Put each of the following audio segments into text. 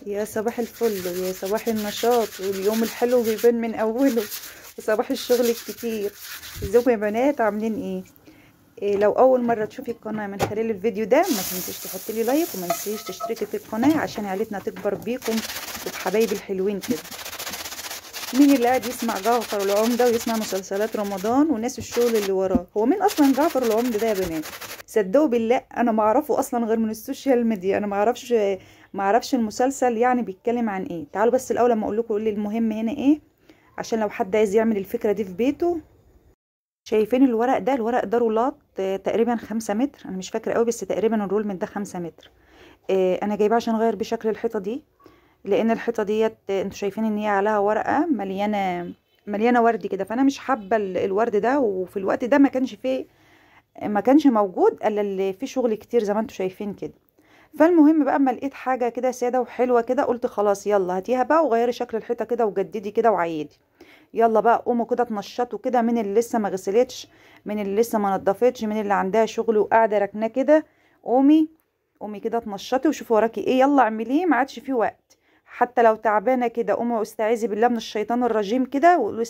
يا صباح الفل ويا صباح النشاط واليوم الحلو بيبان من اوله وصباح الشغل الكتير. ازيكم يا بنات، عاملين ايه؟ لو اول مرة تشوفي القناة من خلال الفيديو ده ما تنسيش تحطي لي like وما تنسيش تشتركي في القناة عشان عيلتنا تكبر بيكم وبحبايبي الحلوين كده. مين اللي قاعد يسمع جعفر العمدة ويسمع مسلسلات رمضان وناس الشغل اللي وراه؟ هو مين اصلا جعفر العمدة ده يا بنات؟ صدقوا بالله انا ما اعرفه اصلا غير من ال social media، انا ما اعرفش المسلسل يعني بيتكلم عن ايه. تعالوا بس الاول اما اقول لكم اللي المهم هنا ايه، عشان لو حد عايز يعمل الفكرة دي في بيته. شايفين الورق ده؟ الورق ده رولات تقريبا 5 متر، انا مش فاكره قوي بس تقريبا ال roll من ده 5 متر. انا جايباه عشان اغير بشكل الحيطة دي، لان الحيطة ديت انتوا شايفين ان هي عليها ورقة مليانة مليانة ورد كده، فانا مش حابة الورد ده، وفي الوقت ده ما كانش موجود الا اللي فيه شغل كتير زي ما انتوا شايفين كده. فالمهم بقى اما لقيت حاجة كده ساده وحلوه كده قلت خلاص يلا هاتيها بقى وغيري شكل الحيطة كده وجددي كده وعيدي. يلا بقى قوموا كده اتنشطوا كده، من اللي لسه ما غسلتش، من اللي لسه ما نضفتش، من اللي عندها شغل وقاعدة راكنه كده، قومي قومي كده اتنشطي وشوفي وراكي ايه، يلا اعمليه ما عادش فيه وقت. حتى لو تعبانة كده قومي واستعيذي بالله من الشيطان الرجيم كده وقولي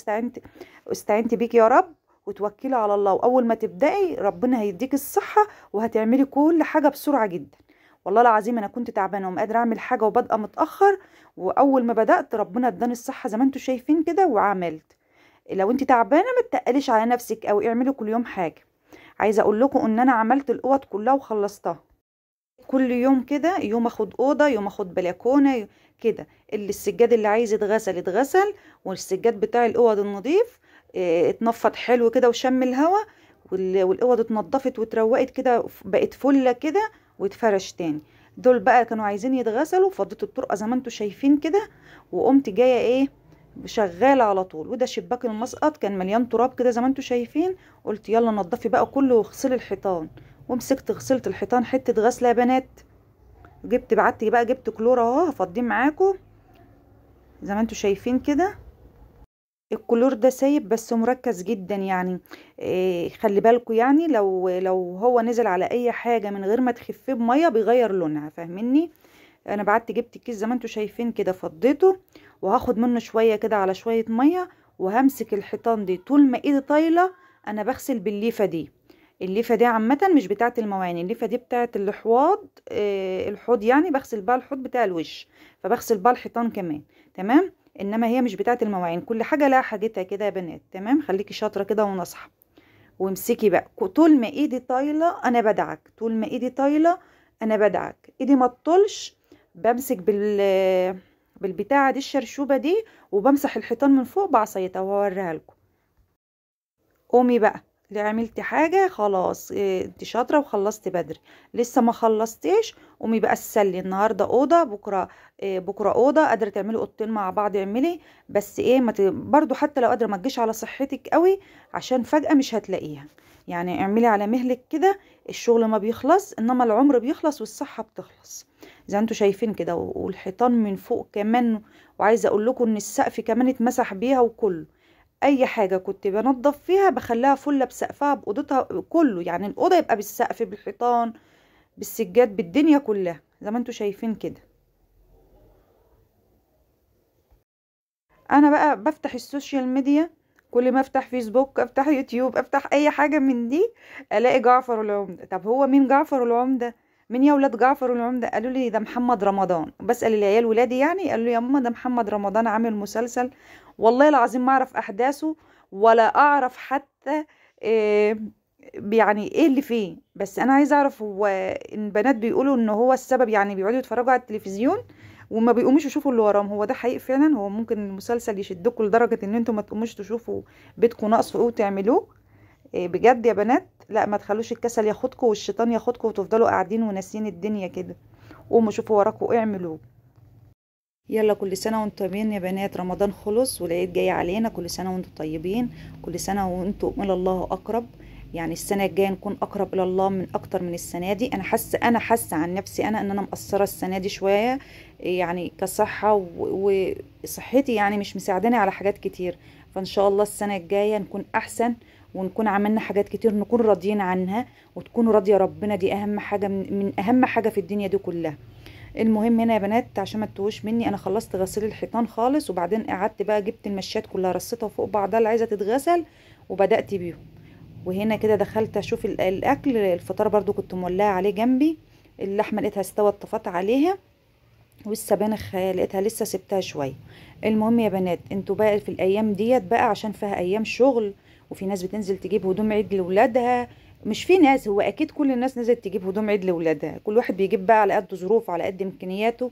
استعنت بيك يا رب وتوكلي على الله، واول ما تبداي ربنا هيديك الصحة وهتعملي كل حاجة بسرعة جدا. والله العظيم انا كنت تعبانة وما قادرة اعمل حاجة وبادئه متاخر، واول ما بدات ربنا اداني الصحة زي ما انتم شايفين كده وعملت. لو انت تعبانة ما تقليش على نفسك او اعملي كل يوم حاجة. عايزه اقول لكم ان انا عملت الاوض كلها وخلصتها كل يوم كده، يوم اخد اوضة، يوم اخد بلكونة كده. اللي السجاد اللي عايز يتغسل اتغسل، والسجاد بتاع الاوض النظيف اتنفض حلو كده وشم الهوا، والاوض اتنضفت واتروقت كده بقت فله كده واتفرش تاني. دول بقى كانوا عايزين يتغسلوا، فضيت الطرقه زي ما انتم شايفين كده وقمت جاية ايه شغالة على طول. وده شباك المسقط كان مليان تراب كده زي ما انتم شايفين، قلت يلا نضفي بقى كله واغسلي الحيطان، ومسكت غسلت الحيطان حتة غسله يا بنات. جبت بعت بقى جبت كلور اهو هفضيه معاكم زي ما انتم شايفين كده. الكلور ده سايب بس مركز جدا يعني، إيه خلي بالكم يعني لو هو نزل على اي حاجة من غير ما تخفيه بميه بيغير لونها، فاهميني؟ انا بعت جبت الكيس زي ما انتم شايفين كده فضيته، وهاخد منه شوية كده على شوية مية وهمسك الحيطان دي. طول ما ايدي طايله انا بغسل بالليفه دي. الليفه دي عامة مش بتاعه المواعين، الليفه دي بتاعه الحواض، الحوض يعني بغسل بقى الحوض بتاع الوش، فبغسل بقى الحيطان كمان، تمام؟ انما هي مش بتاعه المواعين، كل حاجة لها حاجتها كده يا بنات، تمام؟ خليكي شاطرة كده وناصحه وامسكي بقى. طول ما ايدي طايله انا بدعك، طول ما ايدي طايله انا بدعك، ايدي ما تطولش بمسك بالبتاعه دي الشرشوبه دي وبمسح الحيطان من فوق بعصايتها وهوريها لكم. قومي بقى اللي عملتي حاجة خلاص، انت شاطرة وخلصتي بدري، لسه ما خلصتيش قومي بقى السلي. النهارده اوضة، بكره بكره اوضة، قادرة تعملي اوضتين مع بعض اعملي، بس ايه ما برضو حتى لو قادرة ما تجيش على صحتك قوي عشان فجاة مش هتلاقيها، يعني اعملي على مهلك كده. الشغل ما بيخلص انما العمر بيخلص والصحة بتخلص زي انتوا شايفين كده. والحيطان من فوق كمان، وعايزه اقول لكم ان السقف كمان اتمسح بيها، وكله اي حاجة كنت بنضف فيها بخليها فله بسقفها باوضتها كله، يعني الاوضة يبقى بالسقف بالحيطان بالسجاد بالدنيا كلها زي ما انتوا شايفين كده. انا بقى بفتح ال social media، كل ما افتح فيسبوك افتح يوتيوب افتح اي حاجة من دي الاقي جعفر العمدة. طب هو مين جعفر العمدة؟ مين يا ولاد جعفر العمدة؟ قالوا لي ده محمد رمضان. بسأل العيال ولادي يعني، قالوا لي يا ماما ده محمد رمضان عامل مسلسل. والله العظيم ما اعرف احداثه ولا اعرف حتى إيه يعني ايه اللي فيه، بس انا عايزه اعرف هو البنات بيقولوا ان هو السبب، يعني بيقعدوا يتفرجوا على التلفزيون وما بيقوموش يشوفوا اللي وراهم. هو ده حقيقي فعلا؟ هو ممكن المسلسل يشدكم لدرجة ان انتوا ما تقوموش تشوفوا بيتكم ناقصه ايه وتعملوه؟ إيه بجد يا بنات، لا ما تخلوش الكسل ياخدكم والشيطان ياخدكم وتفضلوا قاعدين وناسيين الدنيا كده. قوموا شوفوا وراكم اعملوه. يلا كل سنة وانتم طيبين يا بنات، رمضان خلص والعيد جاي علينا، كل سنة وانتم طيبين، كل سنة وانتم الى الله اقرب. يعني السنة الجاية نكون اقرب الى الله من اكتر من السنة دي. انا حاسه عن نفسي انا ان انا مقصرة السنة دي شوية، يعني كصحه وصحتي يعني مش مساعداني على حاجات كتير، فان شاء الله السنة الجاية نكون احسن ونكون عملنا حاجات كتير نكون راضيين عنها وتكونوا راضية ربنا. دي اهم حاجة من اهم حاجة في الدنيا دي كلها. المهم هنا يا بنات عشان ما تتوهوش مني، انا خلصت غسيل الحيطان خالص، وبعدين قعدت بقى جبت المشات كلها رصيتها فوق بعضها اللي عايزه تتغسل وبدات بيهم. وهنا كده دخلت اشوف الاكل، الفطار برضو كنت مولعه عليه جنبي، اللحمة لقيتها استوت طفت عليها، والسبانخ لقيتها لسه سبتها شوية. المهم يا بنات انتوا بقى في الايام ديت بقى عشان فيها ايام شغل، وفي ناس بتنزل تجيب هدوم عيد لاولادها، مش في ناس، هو اكيد كل الناس نزلت تجيب هدوم عيد لاولادها، كل واحد بيجيب بقى على قد ظروفه على قد امكانياته،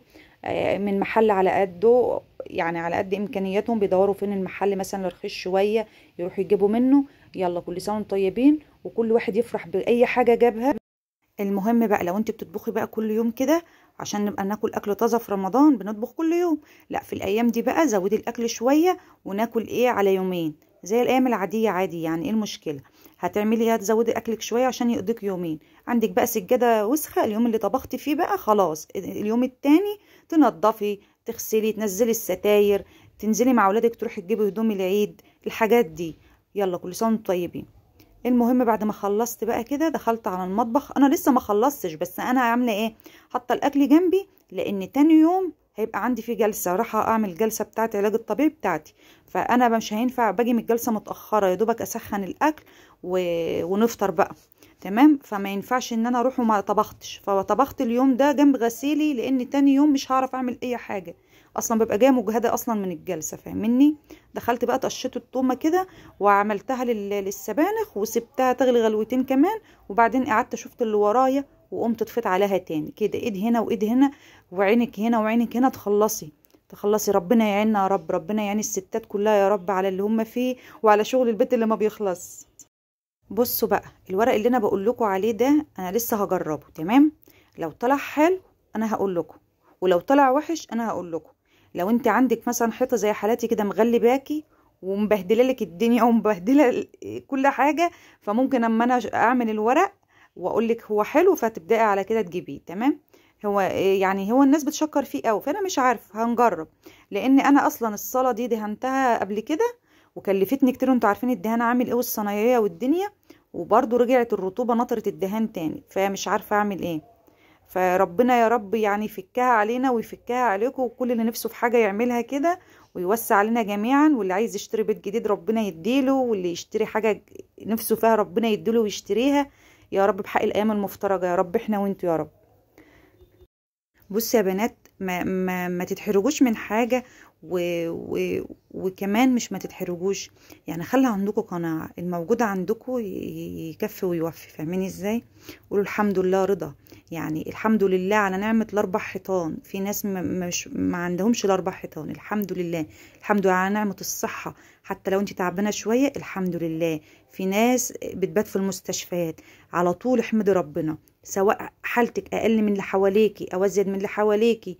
من محل على قده، يعني على قد امكانياتهم، بيدوروا فين المحل مثلا رخيص شوية يروحوا يجيبوا منه. يلا كل سنة وانتم طيبين، وكل واحد يفرح باي حاجة جابها. المهم بقى لو انت بتطبخي بقى كل يوم كده عشان نبقى ناكل اكل طازة في رمضان، بنطبخ كل يوم، لا في الايام دي بقى زودي الاكل شوية وناكل ايه على يومين زي الايام العادية عادي، يعني ايه المشكلة؟ هتعملي ايه؟ هتزودي اكلك شوية عشان يقضيك يومين. عندك بقى سجادة وسخة اليوم اللي طبختي فيه بقى خلاص، اليوم التاني تنضفي تغسلي تنزلي الستاير، تنزلي مع اولادك تروحي تجيبي هدوم العيد، الحاجات دي. يلا كل سنة وانتم طيبين. المهم بعد ما خلصت بقى كده دخلت على المطبخ، انا لسه ما خلصتش بس انا عامله ايه، حاطه الاكل جنبي لان تاني يوم هيبقى عندي في جلسه، راح اعمل جلسه بتاعه علاج الطبيعي بتاعتي، فانا مش هينفع باجي من الجلسة متاخرة، يا دوبك اسخن الاكل ونفطر بقى، تمام. فما ينفعش ان انا اروح وما طبختش، فطبخت اليوم ده جنب غسيلي لان تاني يوم مش هعرف اعمل اي حاجة اصلا، ببقى جاية مجهده اصلا من الجلسة، فاهميني. دخلت بقى طشيت التومه كده وعملتها للسبانخ وسبتها تغلي غلوتين كمان، وبعدين قعدت شفت اللي ورايا وقمت طفيت عليها تاني كده، ايد هنا وايد هنا وعينك هنا وعينك هنا، تخلصي. ربنا يعيننا يا رب، ربنا يعين الستات كلها يا رب على اللي هم فيه وعلى شغل البيت اللي ما بيخلص. بصوا بقى الورق اللي انا بقول لكم عليه ده انا لسه هجربه، تمام. لو طلع حلو انا هقول لكم، ولو طلع وحش انا هقول لكم. لو انت عندك مثلا حيطة زي حالاتي كده مغلباكي ومبهدله لك الدنيا ومبهدله كل حاجة، فممكن اما انا اعمل الورق واقول لك هو حلو فتبداي على كده تجيبيه، تمام. هو يعني هو الناس بتشكر فيه قوي، فانا مش عارف هنجرب، لان انا اصلا الصاله دي دهنتها قبل كده وكلفتني كتير، وانتوا عارفين الدهان عامل ايه والصنايعيه والدنيا، وبرده رجعت الرطوبة نطرت الدهان تاني، فمش عارفه اعمل ايه. فربنا يا رب يعني يفكها علينا ويفكها عليكم، وكل اللي نفسه في حاجة يعملها كده ويوسع علينا جميعا، واللي عايز يشتري بيت جديد ربنا يديله، واللي يشتري حاجة نفسه فيها ربنا يديله ويشتريها يا رب بحق الايام المفترجه يا رب، احنا وانتوا يا رب. بصوا يا بنات ما ما, ما تتحرجوش من حاجة، و و وكمان مش ما تتحرجوش، يعني خلي عندكم قناعة، الموجود عندكم يكفي ويوفي، فاهميني ازاي؟ قولوا الحمد لله رضا، يعني الحمد لله على نعمه الاربع حيطان. في ناس مش ما عندهمش الاربع حيطان، الحمد لله، الحمد لله على نعمه الصحة، حتى لو انت تعبانة شوية الحمد لله. في ناس بتبات في المستشفيات على طول، احمدي ربنا، سواء حالتك اقل من اللي حواليكي او ازيد من اللي حواليكي،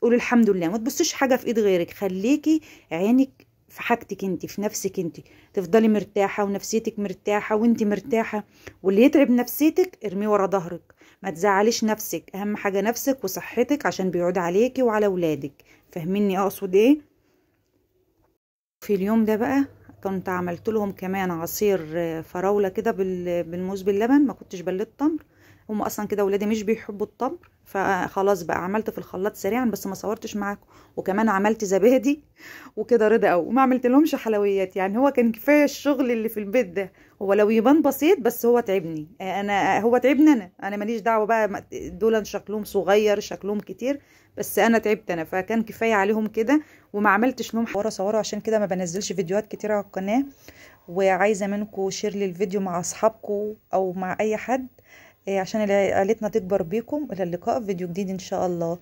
قولي الحمد لله، ما تبصيش حاجة في ايد غيرك، خليكي عينك في حاجتك انت، في نفسك انت، تفضلي مرتاحة ونفسيتك مرتاحة وانت مرتاحة، واللي يتعب نفسيتك ارميه ورا ظهرك، ما تزعليش نفسك، اهم حاجة نفسك وصحتك عشان بيعود عليكي وعلى اولادك، فاهميني اقصد ايه؟ في اليوم ده بقى كنت عملت لهم كمان عصير فراوله كده بالموز باللبن، ما كنتش بليت تمر، هم اصلا كده ولادي مش بيحبوا التمر، فخلاص بقى عملت في الخلاط سريعا بس ما صورتش معاكم، وكمان عملت زبادي وكده رضا قوي، وما عملت لهمش حلويات، يعني هو كان كفاية الشغل اللي في البيت ده، هو لو يبان بسيط بس هو تعبني انا، هو تعبني انا ماليش دعوه بقى دول شكلهم صغير شكلهم كتير، بس انا تعبت انا، فكان كفاية عليهم كده، وما عملتش لهم ورا صوره، عشان كده ما بنزلش فيديوهات كتير على القناة. وعايزه منكم share للفيديو مع اصحابكم او مع اي حد عشان عيلتنا تكبر بيكم. الى اللقاء في فيديو جديد ان شاء الله.